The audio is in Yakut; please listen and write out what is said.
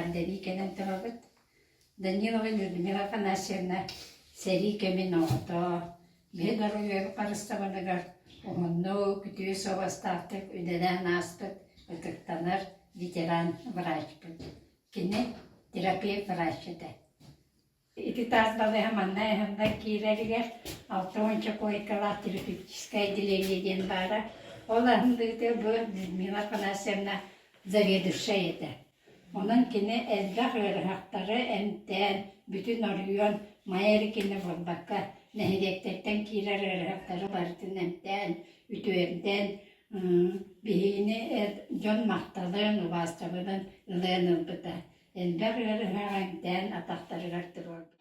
эҕэрдэлии кэлэн турабыт. Данилова Людмила Афанасьевна сэрии кэмин оҕото, биһи доруобуйабыт харыстабыныгар уһуннук, үтүө суобастаахтык үлэлээн ааспыт ытыктанар ветеран врачпыт. Кини терапевт врач этэ. Ити таас балыыһа манна эһэммэр киирэригэр 60 куойкалаах терапевтическое отделение диэн баара. Ол аһындыыта бу Людмила Афанасьевна заведующай этэ. Онон кини элбэх ыарыһахтары эмтээн, бүтүн оройуон Майа эрэ киинэ буолбакка, нэһилиэктэртэн киирэр ыарыһахтары барытын эмтээн, үтүөрдэн, биһигини дьон махталын, убаастабылын ылыан ылбыта. Элбэх ыарыһаҕы эмтээн атахтарыгар туруорбута.